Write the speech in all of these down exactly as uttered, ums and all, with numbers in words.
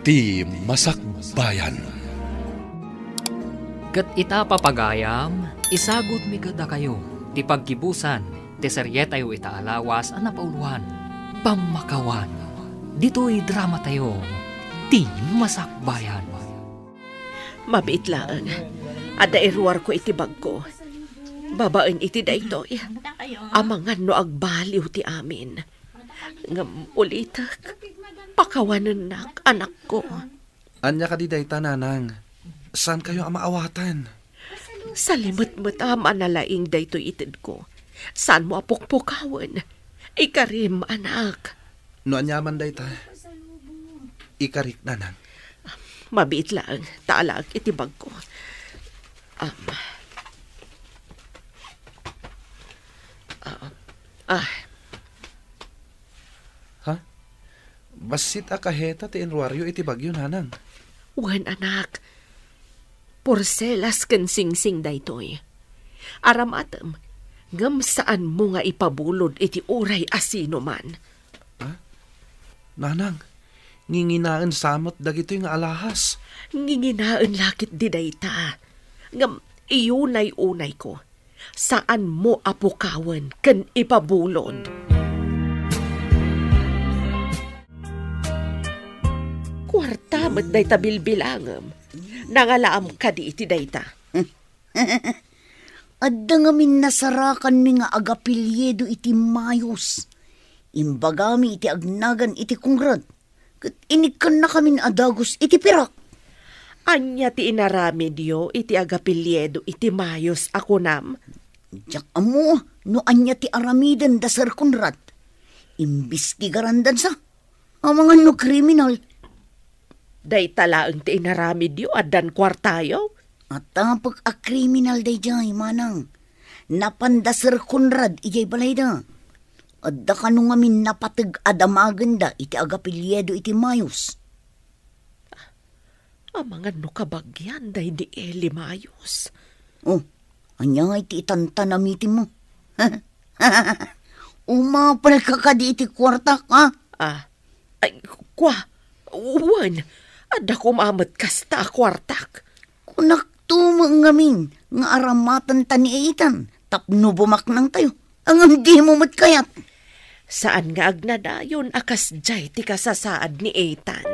Ti Masakbayan. Ket ita, papagayam, isagutmi kadakayo ti paggibusan ti serietayo ita a lawas a napauloan, Pammakawan. Ditoy dramatayo, Ti Masakbayan. Mabiit laeng, adda iruarko iti bagko. Babaen iti daytoy, amangan no agbaliw ti amin. Ngem ulitek, pakawanennak, anakko. Ania kadi dayta, nanang? Saankayo a maawatan? Salimetmet a manalaing daytoy itedko. Saanmo a pukpukawen. Ikarim, anak. No aniaman dayta, ikarik, nanang. Mabiit laeng, ta alaek iti bagko. Am. Ah, ah. Ha? Bassit a kaheta ti inruaryo iti bagyo, nanang. Wen, anak. Porselas ken singsing daytoy. Aramatem, ngem saanmo nga ipabulod iti uray a sinoman. Ha? Nanang, nginginaen sa met dagitoy nga alahas. Nginginaen la ketdi dayta. Ngem iyunay-unayko, saanmo a pukawen ken ipabulod. Kuarta met dayta bilbilangem. Nangalaam kadi iti dayta? Adda ngamin nasarakanmi nga agapelyido iti Mayos. Imbagami iti agnagan iti Conrad, ket inikkannakamin a dagus iti pirak. Ania ti inaramidyo iti agapelyido iti Mayos a kunam? Diak ammo no ania ti aramiden da Sir Conrad. Imbestigarandansa. Amangan no kriminal. Dayta laeng ti inaramidyo, addan kuartayo? Atapek a kriminal daydiay, manang. Napan da Sir Conrad idiay balayda. Adda kano ngamin napateg a damagenda iti agapelyido iti Mayos. Amangan no kabagian daydi Eli Mayos. Oh, ania ngay ti itantanamitimmo? Umapelka kadi iti kuartak, ha? Ah, ay, kua, wen, adda koma met kasta a kuartak. Kunakto met ngamin nga aramatenta ni Ethan tapno bumaknangtayo. Ngem dimo met kayat. Saan nga agnanayon a kasdiay ti kasasaad ni Ethan.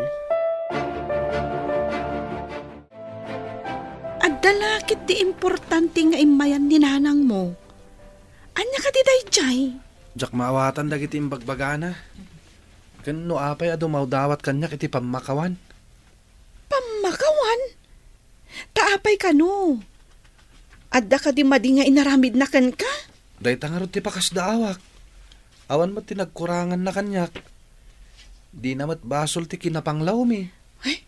Adda la ketdi importante nga immayan ni nanangmo. Ania kadi daydiay? Diak maawatan dagiti imbagbagana. Ken no apay a dumawdawat kaniak iti pammakawan? Pammakawan? Ta apay kano? Adda kadi madi nga inaramidna kenka? Dayta ngarud ti pakasdaawak. Awan met ti nagkuranganna kaniak. Dina met basol ti kinapanglawmi. Ay,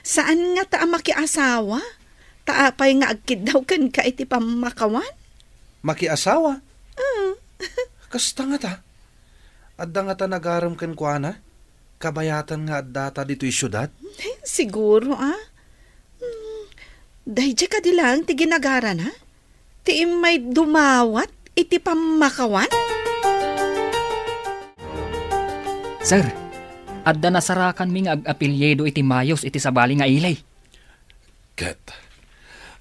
saan ngata a makiasawa? Ta apay nga agkiddaw kenka iti pammakawan? Makiasawa? Ah. Kasta ngata? Adda ngata nagarem kenkuana? Kabayatan nga addata ditoy siudad? Siguro, ah. Hmm, daydiay kadi laeng ti ginagarana? Ti immay dumawat iti pammakawan? Sir, adda nasarakanmi nga ag-apelyido iti Mayos iti sabali nga ili. Ket,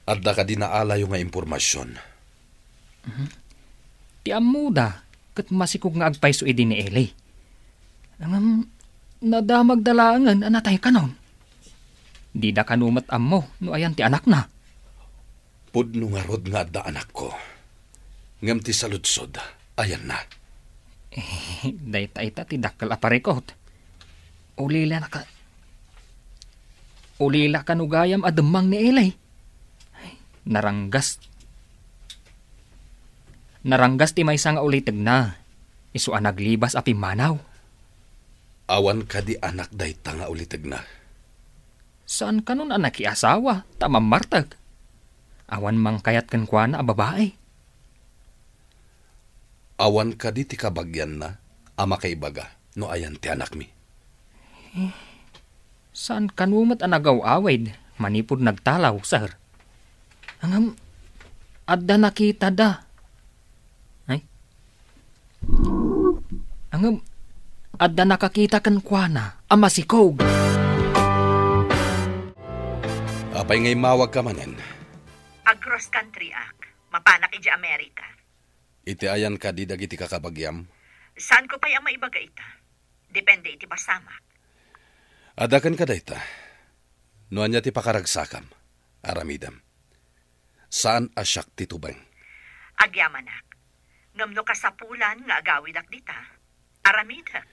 adda kadi naalayo nga impormasion? Mhm. Ti ammoda, ket masikog nga agpayso idi ni Eli. Ngem, nadamagda laengen a nataykanon. Dida kano met ammo no ayan ti anakna. Pudno ngarud nga adda anakko. Ngem ti saludsod, ayanna? Eh, dayta ita ti dakkel a parikut. Ulila naka-, ulila kano gayam a demmang ni Eli. Naranggas. Naranggas ti maysa nga ulitegna, isu a naglibas a pimmanaw. Awan kadi anak dayta nga ulitegna? Saan kanon a nakiasawa, ta mammartek. Awan mangkayat kenkuana a babai. Awan kadi ti kabagianna a makaibaga no ayan ti anakmi? Eh, saan kano met a nagaw-awid manipud nagtalaw, sir? Ngem, adda nakitada. Ay? Ngem, adda nakakita kenkuana a masikog. Apay nga immawagka manen? Ag-cross country-ak. Mapanak idiay Amerika. Iti ayan kadi dagiti kakabagiam? Saanko pay a maibaga ita. Depende iti pasamak. Adda kenka dayta. No ania ti pakaragsakam, aramidem. Saan a siak ti tubeng. Agyamanak. Ngem no kasapulan nga agawidak dita, aramidek.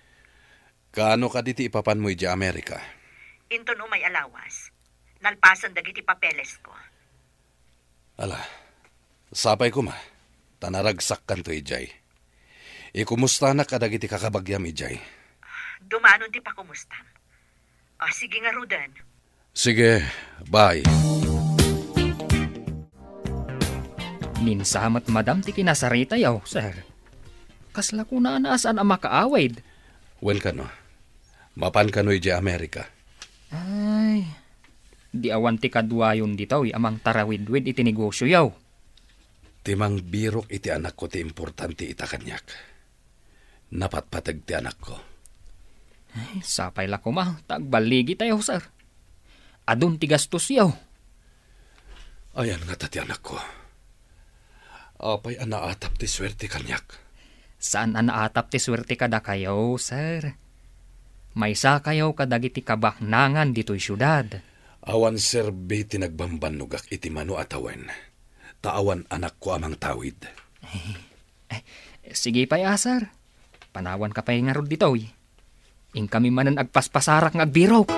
Kaano kadi ti ipapanmo idiay Amerika? Inton umay a lawas, nalpasen dagiti papelesko. Ala, sapay koma, ta naragsakkanto idiay. Ikumustanak kadagiti kakabagiam idiay. Dumanon ti pakumustam. Ah, sige ngaruden. Sige, bye. Minsa met madam ti kinasaritayo, sir. Kasla kunana a saan a makaawid. Wen kano, mapan kano idiay Amerika? Ay, di awan ti kaduayon ditoy a mangtarawidwid iti negosioyo. Ti mangbirok iti anakko ti importante ita kaniak. Napatpateg ti anakko. Ay, sapay la koma ta agballigitayo, sir. Adun ti gastosyo. Ayan ngata ti anakko. Apay a naatap ti suerte kaniak? Saan a naatap ti suerte kadakayo, sir. Maysakayo kadagiti kabaknangan ditoy siudad. Awan serbi ti nagbambannogak iti mano a tawen, ta awan anakko a mangtawid. Eh, sige pay a, sir. Panawanka pay ngarud ditoy. Inkami manen agpaspasarak nga agbirok.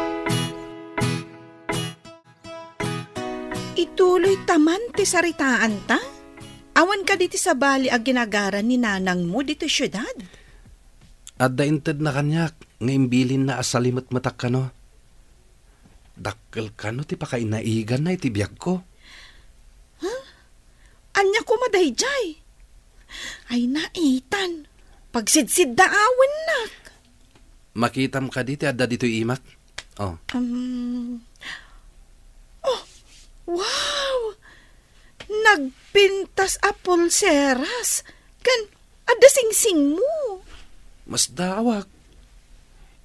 Ituloy ta man ti saritaanta? Awan kadi ti sabali a ginagara ni nanangmo ditoy siudad? Adda intedna kaniak nga imbilinna a salimetmetak kano. Dakkel kano ti pakainaiganna iti biagko. Huh? Ania koma daydiay? Ay, naitan. Pagsidsiddaawennak. Makitam kadi ti adda ditoy imak? Oh. Um, oh, wow! Nagpintas a pulseras. Ken adda singsingmo. Masdaawak.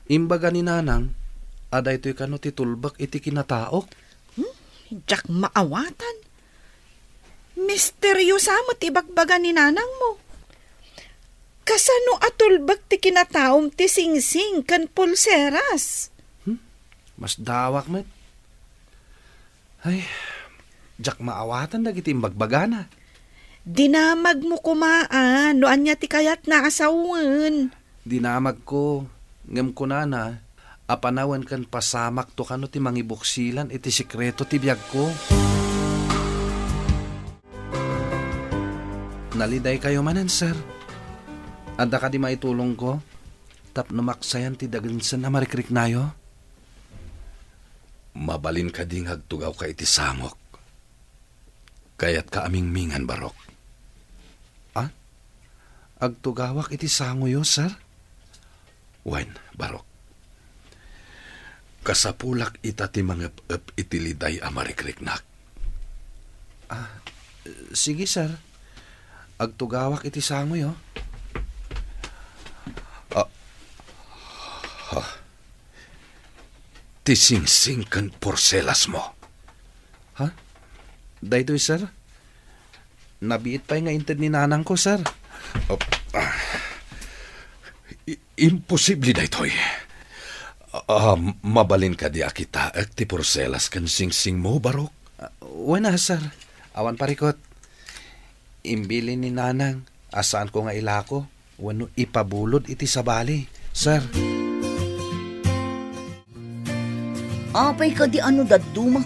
Imbaga ni Nanang a daytoy kano ti tulbek iti kinataok. Hmm? Diak maawatan. Misteriosa met ti ibagbaga ni nanangmo. Kasano a tulbek ti kinataom ti singsing ken pulseras? Hmm? Masdaawak met. Ay, diak maawatan dagiti imbagbagana. Dinamagmo koma, a, no ania ti kayatna a sawen. Dinamagko, ngem kunana, a panawen ken pasamakto kano ti mangibuksilan iti sekreto ti biagko. Nalidaykayo manen, sir. Adda kadi maitulongko tapno maksayan ti dagensen a marikriknayo? Mabalin kadi nga agtugawka iti sangok? Kayatka a mingmingan, Barok? Ah? Agtugawak iti sangoyo, sir? Wen, Barok. Kasapulak ita ti mangep-ep iti liday a marikriknak. Ah, sige, sir. Agtugawak iti sangoyo. Ah, ha. Ti singsing ken porselasmo. Ha? Daytoy, sir? Nabiit pay nga inted ni nanangko, sir. Oh, ah. I-, imposible daytoy. Ah, mabalin kadi a kitaek ti porselas ken singsingmo, Barok? Ah, wen a, sir. Awan parikot. Imbilin ni nanang a saanko nga ilako wenno ipabulod iti sabali, sir. Apay kadi a no daddumak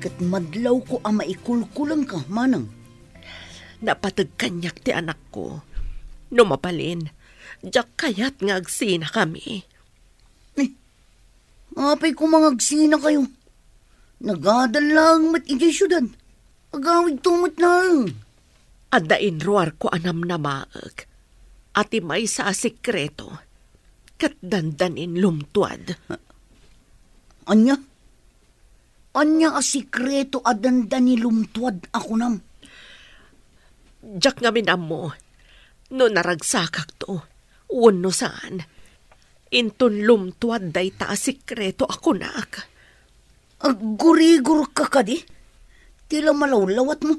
ket madlawko a maikulkulengka, manang? Napateg kaniak ti anakko. No mabalin, diak kayat nga agsinakami. Eh, apay koma nga agsinakayo? Nagadal laeng met idiay siudad. Agawidto met laeng. Adda inruarko a namnamaek a ti maysa a sekreto ket dandanin lumtuad. Ania? Ania a sekreto a dandani lumtuad a kunam? Diak ngamin ammo no naragsakakto wenno saan. Inton lumtuad dayta a sekreto a kunak. Aggurigor ka kadi? Ti la malawlawatmo.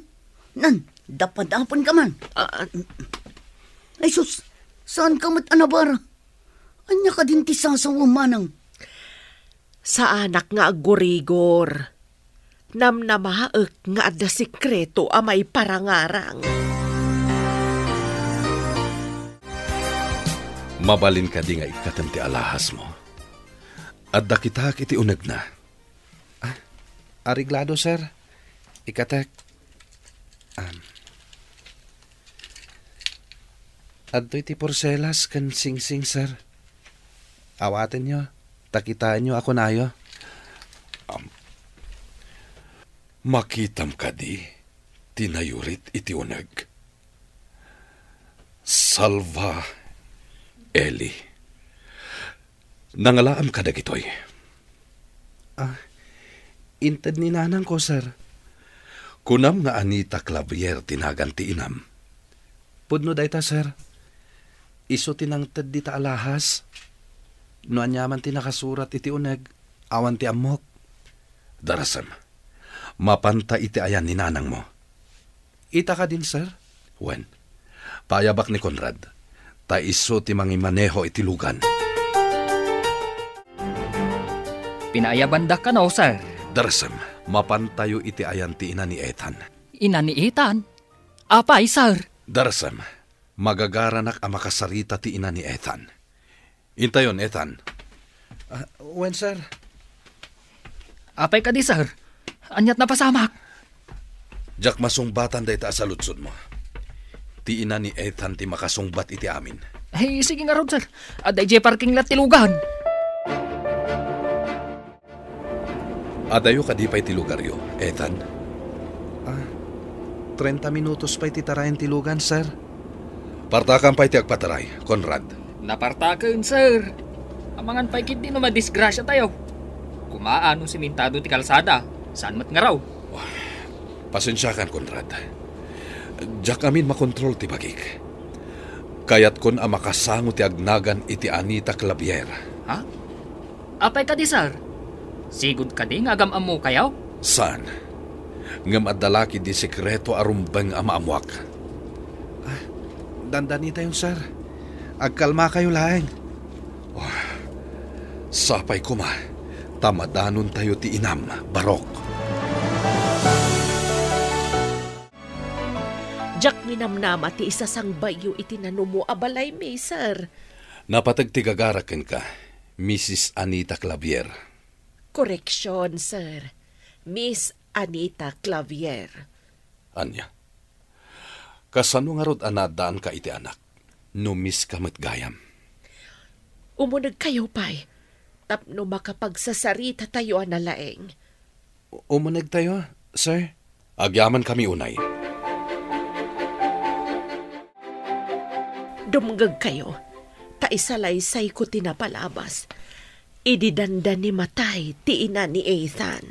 Nan, dapadapen ka man. Ah, ay sus, saan ka met a nabara? Ania kadin ti sasawem, manang? Saanak nga aggurigor. Namnamaek nga adda sekreto a maiparangarang. Mabalin kadi nga ikkatem ti alahasmo? Adda kitaek iti unegna. Ah, areglado, sir. Ikkatek. Am. Adtoy ti porselas ken singsing, sir. Awatenyo, ta kitaenyo a kunayo. Am, makitam kadi ti nayurit iti uneg? Salva, Eli. Nangalaam kadagitoy? Ah, inted ni nanangko, sir. Kunam nga Anita Clavier ti nagan ti inam. Pudno dayta, sir. Isu ti nangted dita alahas. No aniaman ti nakasurat iti uneg, awan ti ammok. Darasem, mapanta iti ayan ni nanangmo. Ita kadin, sir? Wen, paayabak ni Conrad, ta isu ti mangimaneho iti lugan. Pinaayabandak kano, sir. Darasem, mapantayo iti ayan ti ina ni Ethan. Ina ni Ethan? Apay, sir? Darasem, magagaranak a makasarita ti ina ni Ethan. Intayon, Ethan. Ah, wen, sir. Apay kadi, sir? Aniat napasamak? Diak masungbatan dayta a saludsodmo. Ti ina ni Ethan ti makasungbat iti amin. Ay, sige ngarud, sir. Adda idiay parking lot ti lugan. Adayo kadi pay ti lugaryo, Ethan? Ah, trenta minutos pay ti tarayan ti lugan, sir. Partakam pay ti agpataray, Conrad. Napartaken, sir. Amangan pay ketdi no madisgrasiatayo. Kumaa no simentado ti kalsada, saan met nga raw. Pasensiakan, Conrad. Diak amin makontrol ti bagik. Kayatkon a makasango ti agnagan iti Anita Clavier. Ha? Apay kadi, sir? Sigud kadi nga agam-ammokayo? Saan? Ngem adda la ketdi sekreto a rumbeng a maammoak. Ah, dandanitayon, sir. Agkalmakayo laeng. Oh, sapay koma, ta madanontayo ti inam, barok. Diak ninamnama ti isasangbayyo iti nanumo a balaymi, sir. Napateg ti gagarak kenka, Misis Anita Clavier. Koreksion, sir. Miss Anita Clavier. Ania? Kasano ngarud a naaddaanka iti anak, no miss ka met gayam? Umunegkayo pay, tapno makapagsasaritatayo a nalaeng. U-, umunegtayo, sir. Agyamankami unay. Dumngegkayo, ta isalaysayko ti napalabas idi dandani matay ti ina ni Ethan.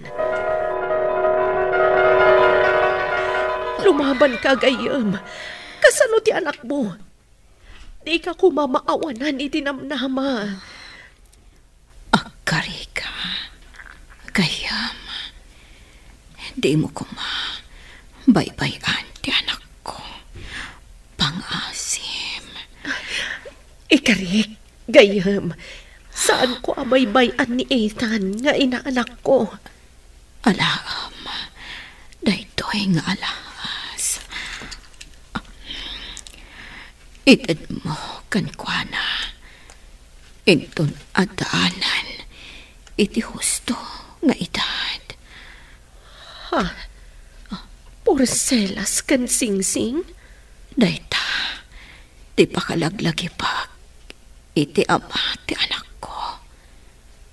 Lumabanka, gayyem. Kasano ti anakmo? Dika koma maawanan iti namnama. Agkarika, gayyem. Dimo koma baybay-an ti anakko. Pangasim. Ikarik, gayyem. Saanko a baybay-an ni Ethan nga inaanakko. Alaem daytoy nga alahas. Itedmo kenkuana. Inton addaanan iti husto nga edad. Ha? Porselas ken singsing? Dayta ti pakalaglagipek iti ama ti anakko.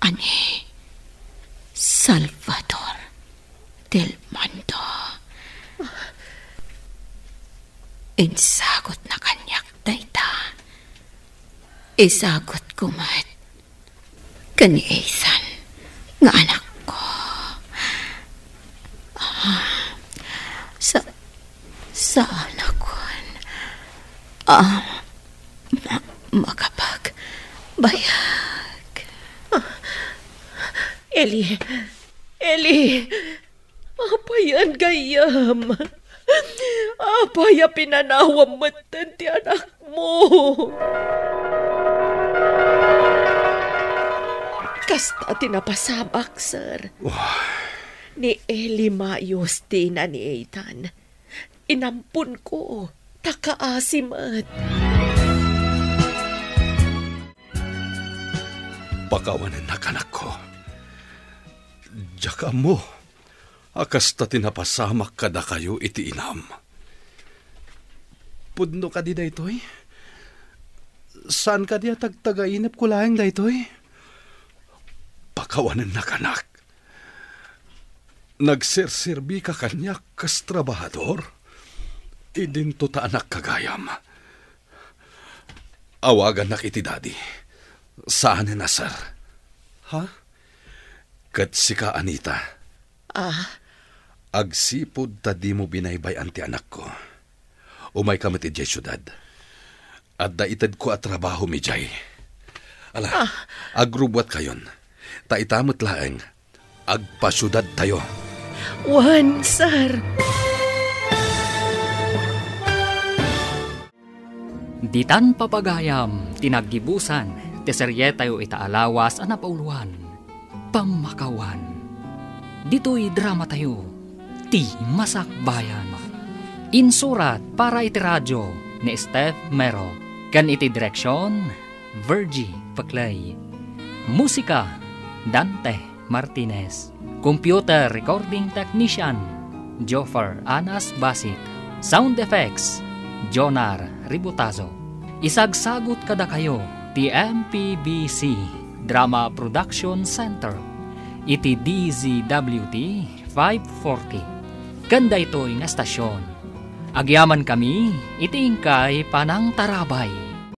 Ani, Salvador del Mundo. Insagutna kaniak dayta. Isagutko met ken ni Ethan nga anakko. Ah, sa-, saanakon a ma-, makapagbayag. Eli, Eli, apayen gayyem? Apay a pinanawam metten ti anakmo? Kasta ti napasamak, sir. Wah. Ni Eli Mayos ti ina ni Ethan. Inamponko, ta kaasi met. Pakawanennak, anakko. Diak ammo a kasta ti napasamak kadakayo iti inam. Pudno kadi daytoy? Saan kadi a tagtagainepko laeng daytoy? Pakawanennak, anak. Nagserserbika kaniak kas trabahador? Idinto ta anak gagayam. Awagannak iti daddy. Saanen a sir. Ha? Ket sika, Anita. Ah? Agsipud ta dimo binaybay-an ti anakko, umayka met idiay siudad. Adda itedko a trabahom idiay. Ala, ah, agrubbuatkayon. Ta ita met laeng, agpasiudadtayo. Wen, sir. Ditan papagayam ti naggibusan ti serietayo ita a lawas a napauloan, Pammakawan. Ditoy dramatayo, Ti Masakbayan. Insurat para iti radio ni Steph Mero, ken iti direksion, Virgie Peclay. Musika, Dante Martinez. Computer recording technician, Joffer Anas Basic. Sound effects, Jonar Ributazo. Isagsagut kadakayo ti M P B C Drama Production Center iti D Z W T five forty. Ken daytoy nga estasion, agyamankami iti inkay panangtarabay.